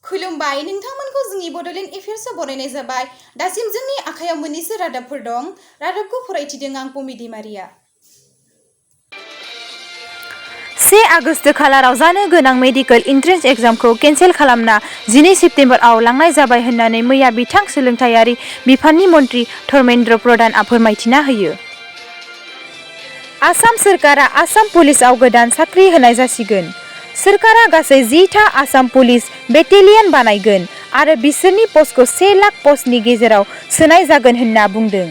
खुलुमबाय नोंथांमोनखौ जोंनि बड'लेण्ड एफेयार्सआव बरायनाय जाबाय। दासिम जोंनि आखायाव मोननैसो रादाबफोर दं। रादाबखौ फरायथिदों आं पमि दैमारिया। 1 आगस्ट खालाराव जानो गोनां मेडिकेल एन्ट्रेन्स एग्जामखौ केन्सेल खालामना 12 सेप्तेम्बराव लांनाय जाबाय होननानै मैया बिथां सोलोंथायारि बिफाननि मन्थ्रि धर्मेन्द्र प्रधानआ फोरमायथिना होयो। आसाम सोरखारा आसाम पुलिसआव गोदान साख्रि होनाय जासिगोन। सोरखारा गासै 10था आसाम पुलिस बेटेलियन बानायगोन आरो बिसोरनि पस्टखौ 1 लाख पस्टनि गेजेराव सोनाय जागोन होनना बुंदों।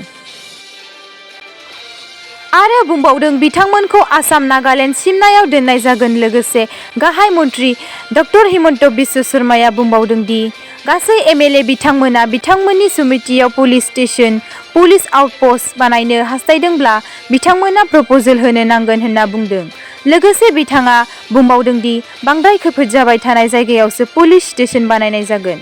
आरो बुंबावदों बिथांमोनखौ आसाम नागालेण्ड सिमनायाव दोननाय जागोन। लोगोसे गाहाय मन्थ्रि डक्टर हिमन्त बिश्व शर्माया बुंबावदों दि गासै एमएलए बिथांमोना बिथांमोननि समितियाव पुलिस स्टेशन, पुलिस आउटपस्ट बानायनो हास्थायदोंब्ला बिथांमोना प्रप'जल होनो नांगोन होनना बुंदों। लोगोसे बिथाङा बुंबावदों दि बांद्राय खैफोद जाबाय थानाय जायगायावसो पुलिस स्टेशन बानायनाय जागोन।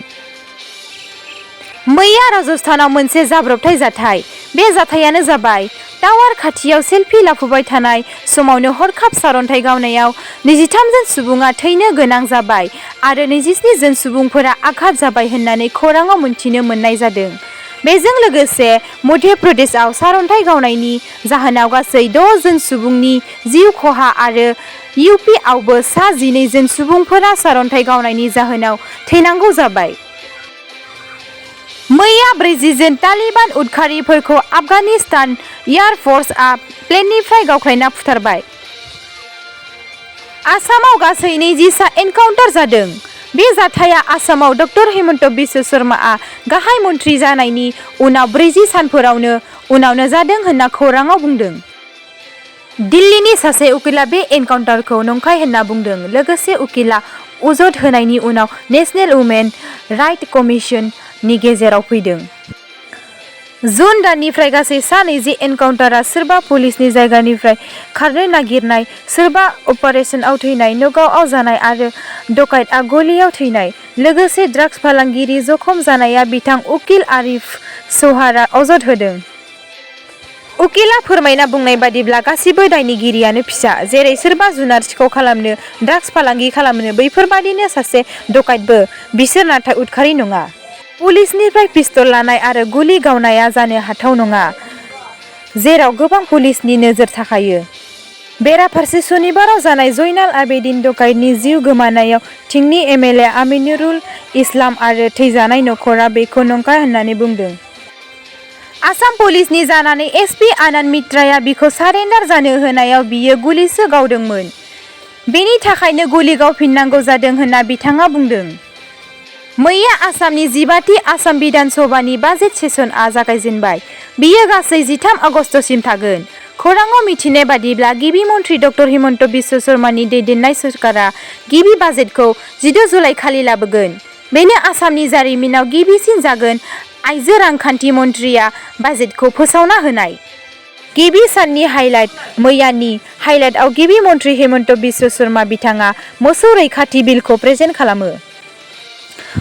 मैया राजस्थानाव मोनसे जाब्रबथाय जाथाय। बे जाथायानो जाबाय टावार खाथियाव सेलफि लाफुबाय थानाय समावनो हरखाब सारन्थाइ गावनायाव 23 जन सुबुङा थैनो गोनां जाबाय आरो 27 जन सुबुंफोरा आघात जाबाय होननानै खौराङाव मोनथिनो मोननाय जादों। बेजों लोगोसे मध्य प्रदेशआव सारन्थाइ गावनायनि जाहोनाव गासै 6 जन सुबुंनि जिउ खहा आरो इउपिआवबो सा 12 जन सुबुंफोरा सारन्थाइ गावनायनि जाहोनाव थैनांगौ जाबाय। मैया 40 जन तालिबान उदखारिफोरखौ आफगानिस्तान एयार फर्सआ प्लेननिफ्राय गावख्रायना फुथारबाय। आसामाव गासै 20सा एनकाउन्टार जादों। बे जाथाया आसामाव डक्टर हिमन्त बिश्व शर्माआ गाहाय मन्थ्रि जानायनि उनाव 40 सानफोरावनो जादों होनना खौराङाव बुंदों। दिल्लीनि सासे उकिलआ बे एनकाउन्टारखौ नंखाय होनना बुंदों। लोगोसे उकिलआ अजद होनायनि उनाव नेशनेल वुमेन राइट कमिसन नि गेजेराव फैदों। जुन दाननिफ्राय गासै सा 20 एनकाउन्टारआ सोरबा पुलिसनि जायगानिफ्राय खारनो नागिरनाय, सोरबा अपारेशनआव थैनाय, नगावआव जानाय आरो डकाइतआ गलियाव थैनाय। लोगोसे ड्राग्स फालांगिरि जखम जानाया बिथां उकिल आरिफ चौहानआ अजद होदों। उकिलआ फोरमायना बुंनाय बादिब्ला गासिबो दायनिगिरियानो फिसा, जेरै सोरबा जुनार सिखाव खालामनो, ड्राग्स फालांगि खालामनो, बैफोरबादिनो सासे डकाइतबो। बिसोर नाथाय उदखारि नङा। पुलिसनिफ्राय पिस्तल लानाय आरो गुलि गावनाया जानो हाथाव नङा, जेराव गोबां पुलिसनि नोजोर थाखायो। बेराफारसे सनिबाराव जानाय जयनाल आबेदिन डकाइतनि जिउ गोमानायाव टिंनि एमएलए आमिनुरुल इस्लाम आरो थैजानाय नखरा बेखौ नंखाय होननानै बुंदों। आसाम पुलिसनि जानानै एसपि आनन्द मित्राया बिखौ सारेन्डार जानो होनायाव बियो गुलिसो गावदोंमोन। बेनि थाखायनो गुलि गावफिननांगौ जादों होनना बिथाङा बुंदों। मैया आसामनि 15थि आसाम बिधान सभानि बाजेट सेसनआ जागायजेनबाय। बियो गासै 13 आगस्तसिम थागोन। खौराङाव मिथिनाय बादिब्ला गिबि मन्थ्रि डक्टर हिमन्त बिश्व शर्मानि दैदेननाय सोरखारा गिबि बाजेटखौ 14 जुलाइ खालि लाबोगोन। बेनो आसामनि जारिमिनाव गिबिसिन जागोन आइजो रांखान्थि मन्थ्रिया बाजेटखौ फोसावना होनाय। गिबि साननि हाइलाइट। मैयानि हाइलाइटआव गिबि मन्थ्रि हिमन्त बिश्व शर्मा बिथाङा मोसौ रैखाथि बिलखौ प्रेजेन्ट खालामो।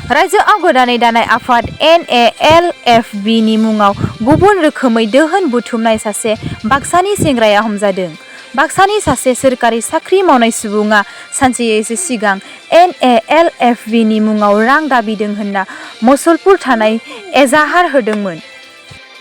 रायजोआव गोदानै दानाय आफाद NALFB नि मुङाव गुबुन रोखोमै दोहोन बुथुमनाय सासे बाक्सानि सेंग्राया हमजादों। बाक्सानि सासे सोरखारि साख्रि मावनाय सुबुङा सानसेसो सिगां NALFB नि मुङाव रां दाबिदों होनना मसलपुर थानाय एजाहार होदोंमोन।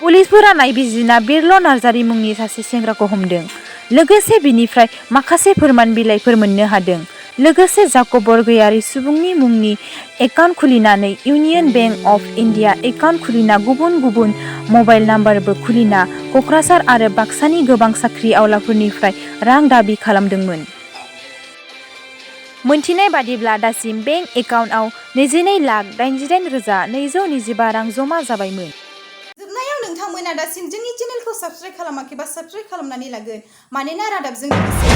पुलिसफोरा नायबिजिरना बिरल' नार्जारि मुंनि सासे सेंग्राखौ हमदों। लोगोसे बिनिफ्राय माखासे फोरमान बिलाइफोर मोननो हादों। लोगोसे जाकब बरगयारी सुबुंनि मुंनि एकाउन्ट खुलिनानै union bank of India account खुलिना गुबुन गुबुन मबाइल नाम्बारबो खुलिना क'क्राझार आरो बाक्सानि गोबां साख्रि आवलाफोरनिफ्राय रां दाबि खालामदोंमोन। मोनथिनाय बादिब्ला दासिम बेंक एकाउन्टआव 22,89,225 रां जमा जाबायमोन। जोबनायाव नोंथांमोना दासिम जोंनि चेनेलखौ साबस्क्राइब खालामाखैबा साबस्क्राइब खालामनानै लागोन, मानोना रादाबजों लोगोसे